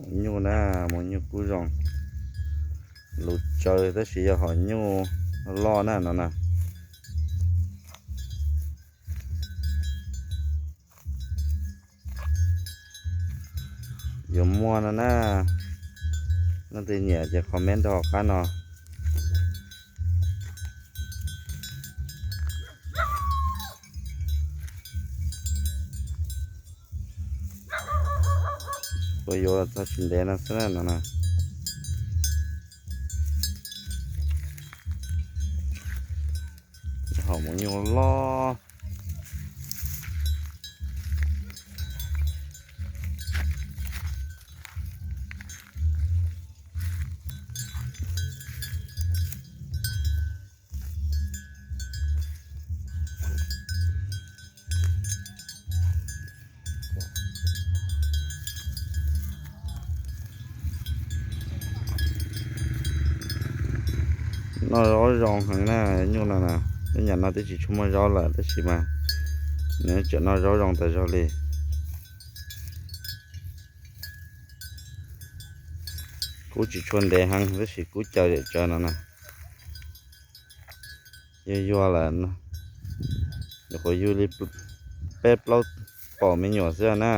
Nyuj na, maum nyuj kub zoo, lus tsawv tab sis yog hom nyuj loj na no na. Yuav muaj no na, leej twg nyiam ces comment rau hauv qab no. Kuv yuav txog tsis ntev no xwb na no na. Hom maum nyuj loj. Noj zaub zoo heev na, nyuj no na. Nyob nyam no twb tsis tshua muaj zaub lawm tab sis mas nws tseem noj zaub zoo tas zog li. Kub tsis tshua ntev heev tab sis kub caw zem tsawv no na. Yuag yuag lawm, nyuam qhuav yug li peb plaub pom me nyuam xwb na.